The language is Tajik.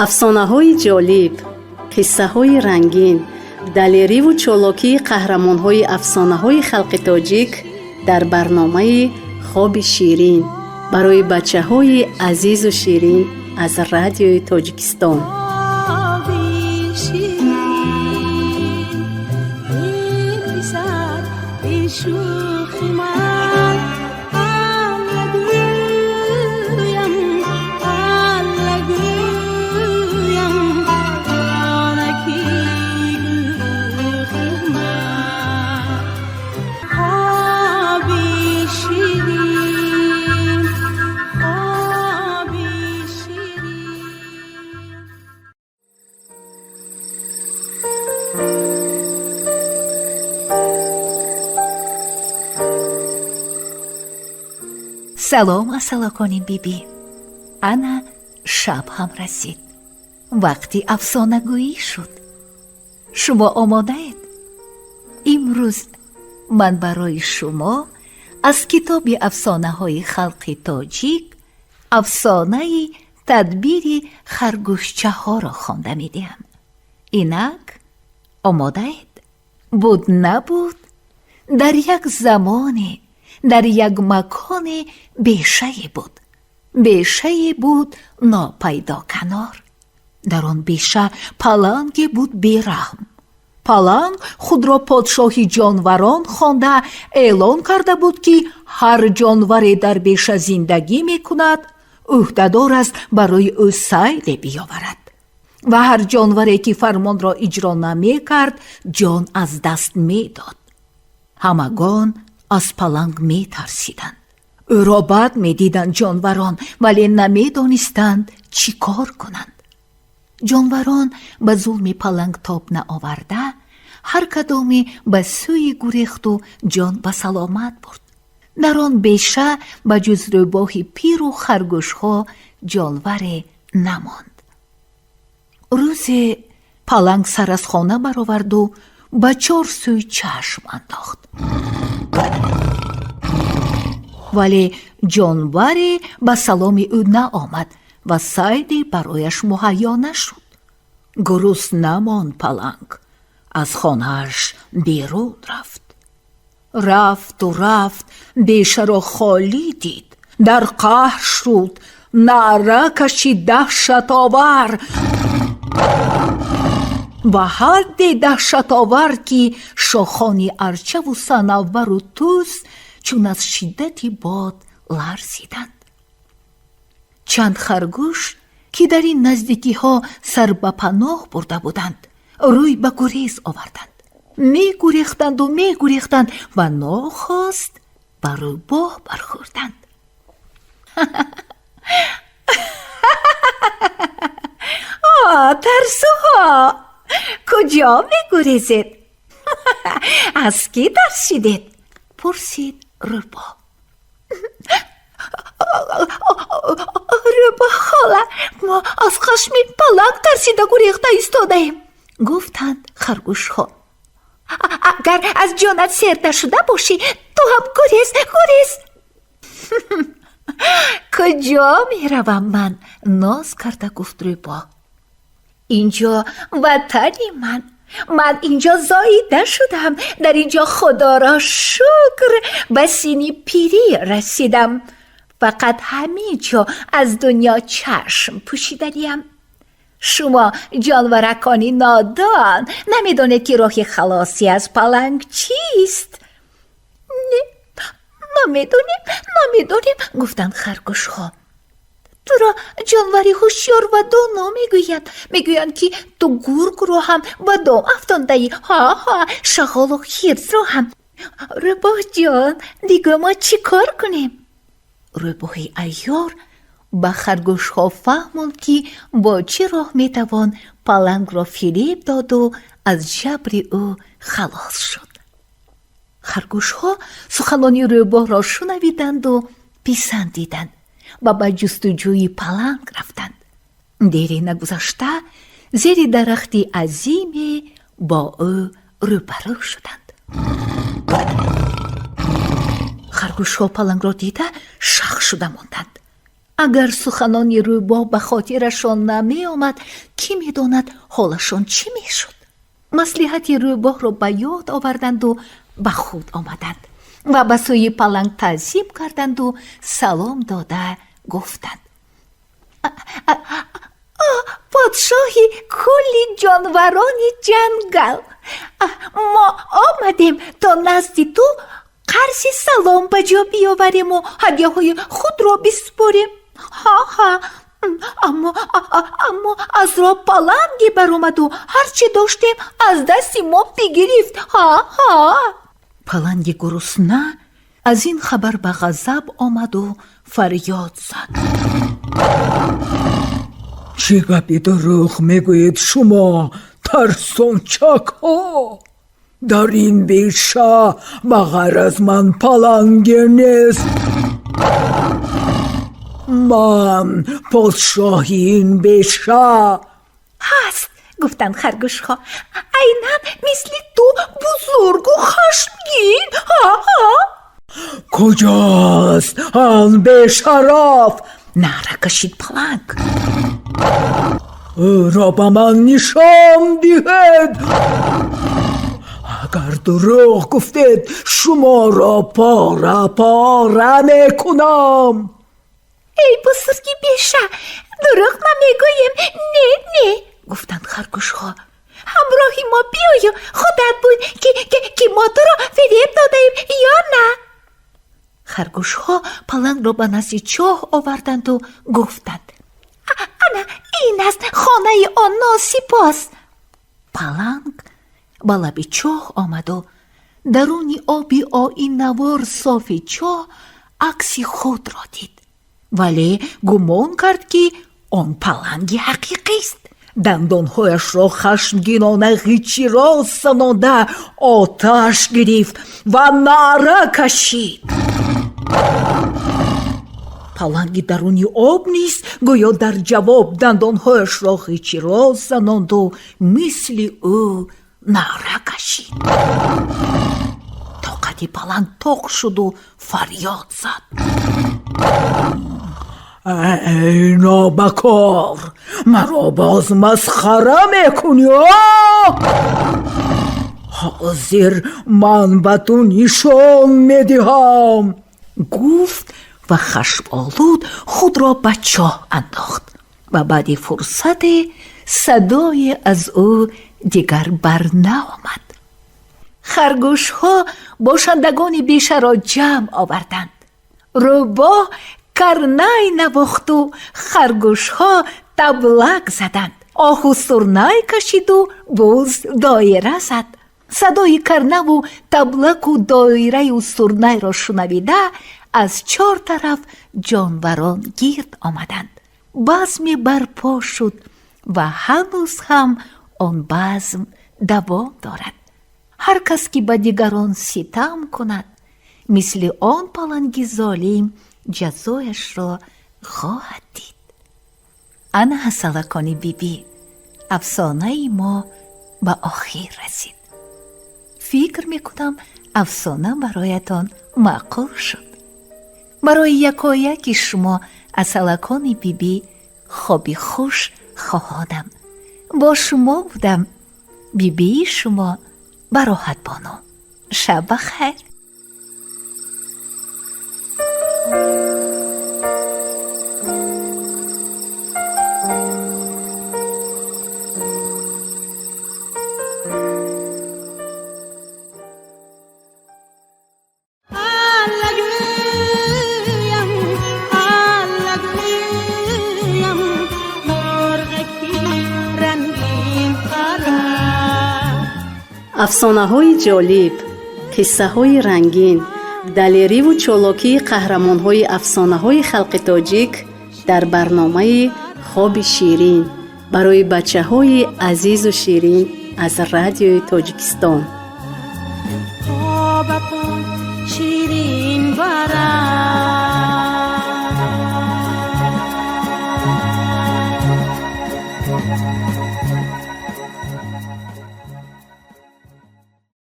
Афсонаҳои ҷолиб, қиссаҳои рангин, далериву чолокии қаҳрамонҳои афсонаҳои халқи тоҷик дар барномаи «Хоби ширин» барои бачаҳои азизу ширин аз Радиои Тоҷикистон. Хоби ширин, эй писар, эй шӯхи ман, Алла гӯям, Алла гӯям, ҷонаки гӯхи ман. Хоби ширин, хоби ширин. Салом, асалакони бибӣ! Ана шаб ҳам расид, вақти афсонагӯӣ шуд. Шумо омодаед? Имрӯз ман барои шумо аз китоби афсонаҳои халқи тоҷик афсонаи тадбири харгӯшчаҳоро хонда медиҳам. Инак, омодаед? Буд, набуд, дар як замоне, дар як маконе бешае буд. Бешае буд нопайдоканор. Дар он беша паланге буд бераҳм. Паланг худро подшоҳи ҷонварон хонда, эълон карда буд, ки ҳар ҷонваре дар беша зиндагӣ мекунад, ӯҳдадор аст барои ӯ сайде биёварад ва ҳар ҷонваре, ки фармонро иҷро намекард, ҷон аз даст медод. Ҳамагон аз паланг метарсиданд, ӯро бад медиданд ҷонварон, вале намедонистанд, чӣ кор кунанд. Ҷонварон ба зулми паланг тоб наоварда, ҳар кадоме ба сӯи гурехту ҷон ба саломат бурд. Дар он беша ба ҷуз рӯбоҳи пиру харгӯшҳо ҷонваре намонд. Рӯзе паланг сар аз хона бароварду ба чор сӯй чашм андохт, вале ҷонваре ба саломи ӯ наомад ва сайде барояш муҳайё нашуд. Гурусна монд паланг, аз хонааш берун рафт. Рафту рафт, бешаро холӣ дид, дар қаҳр шуд, наъра кашид даҳшатовар, ба ҳадде даҳшатовар, ки шохони арчаву санавбару тӯз чун аз шиддати бод ларзиданд. Чанд харгӯш, ки дар ин наздикиҳо сар ба паноҳ бурда буданд, рӯй ба гурез оварданд. Мегурехтанду мегурехтанд ва нохост ба рӯбоҳ бархӯрданд. Тарсуҳо, куҷо мегурезед? Аз кӣ тарсидед? Пурсид рӯбоҳ. Рӯбоҳ хола, мо аз хашми паланг тарсида гурехта истодаем, гуфтанд харгӯшҳо. Агар аз ҷонат сер нашуда бошӣ, ту ҳам гурез, гурез. Куҷо меравам ман? Ноз карда гуфт рӯбоҳ. Инҷо ватани ман, ман инҷо зоида шудам, дар инҷо, худоро шукр, ба синни пирӣ расидам. Фақат ҳамин ҷо аз дунё чашм пӯшиданиям. Шумо, ҷонваракони нодон, намедонед, ки роҳи халосӣ аз паланг чист? Не, намедонем, намедонем, гуфтанд харгӯшҳо. Туро ҷонвари ҳушёр ва доно мегӯянд. Мегӯянд, ки ту гургро ҳам ба дом афтондаӣ, ҳа ҳа, шағолу хирсро ҳам. Рӯбоҳ ҷон, бигӯ, мо чӣ кор кунем? Рӯбоҳи айёр ба харгӯшҳо фаҳмонд, ки бо чӣ роҳ метавон палангро фиреб доду аз ҷабри ӯ халос шуд. Харгӯшҳо суханони рӯбоҳро шунавиданду писандиданд ва ба ҷустуҷӯи паланг рафтанд. Дере нагузашта, зери дарахти азиме бо ӯ рӯбарӯ шуданд. Харгӯшҳо палангро дида, шах шуда монданд. Агар суханони рӯбоҳ ба хотирашон намеомад, кӣ медонад, ҳолашон чӣ мешуд. Маслиҳати рӯбоҳро ба ёд оварданду ба худ омаданд ва ба сӯи паланг таъзим карданду салом дода гуфтанд: «Подшоҳи кулли ҷонварони ҷангал, мо омадем, то назди ту қарзи салом ба ҷо биёвариму ҳадяҳои худро биспорем. Ҳа, аммо аз роҳ паланге баромаду ҳарчи доштем, аз дасти мо бигирифт. Ҳа». Паланги гурусна аз ин хабар ба ғазаб омаду фарёд зад: Чӣ гапи дурӯғ мегӯед шумо, тарсончакҳо? Дар ин беша ба ғайр аз ман паланге нест. Ман подшоҳи ин беша. Ҳаст, гуфтанд харгӯшҳо, айнан мисли ту бузургу хашмгин. Ҳа. Куҷост он бешараф? Наъра кашид паланг. Ӯро ба ман нишон диҳед. Агар дурӯғ гуфтед, шуморо пора пора мекунам. Эй бузурги беша, дурӯғ намегӯем, не, не, гуфтанд харгӯшҳо. Ҳамроҳи мо биёю худат бин, ки мо туро фиреб додаем ё на. Харгӯшҳо палангро ба назди чоҳ оварданду гуфтанд: «Ана ин аст хонаи он носипос». Паланг ба лаби чоҳ омаду даруни оби оинавор софи чоҳ акси худро дид, вале гумон кард, ки он паланги ҳақиқист. Дандонҳояшро хашмгинона ғичироз занонда, оташ гирифт ва наъра кашид. Паланги даруни об низ гӯё дар ҷавоб дандонҳояшро ғичироз занонду мисли ӯ наъра кашид. Тоқати паланг тоқ шуду фарёд зад: Эй нобакор, маро боз масхара мекунӣ? Ҳозир ман ба ту нишон медиҳам. Гуфт ва хашмолуд худро ба чоҳ андохт ва баъди фурсате садое аз ӯ дигар барнаомад. Харгӯшҳо бошандагони бешаро ҷамъ оварданд. Рӯбоҳ карнай навохту харгӯшҳо таблак заданд. Оҳу сурнай кашиду буз доира зад. Садои карнаву таблаку доираю сурнайро шунавида, аз чор тараф ҷонварон гирд омаданд. Базме барпо шуд ва ҳанӯз ҳам он базм давом дорад. Ҳар кас, ки ба дигарон ситам кунад, мисли он паланги золим ҷазояшро хоҳад дид. Ана, ҳасалакони бибӣ, афсонаи мо ба охир расид. Фикр мекунам, афсона бароятон маъқул шуд. Барои якояки шумо, асалакони бибӣ, хоби хуш хоҳонам. Бо шумо будам бибии шумо, Бароҳатбону. Шаб ба хайр. Аллагӯям, аллагӯям, мурғаки рангин пара. Афсонаҳои ҷолиб, қиссаҳои рангин, далериву чолокии қаҳрамонҳои афсонаҳои халқи тоҷик дар барномаи «Хоби ширин» барои бачаҳои азизу ширин аз Радиои Тоҷикистон. Хобатон ширин.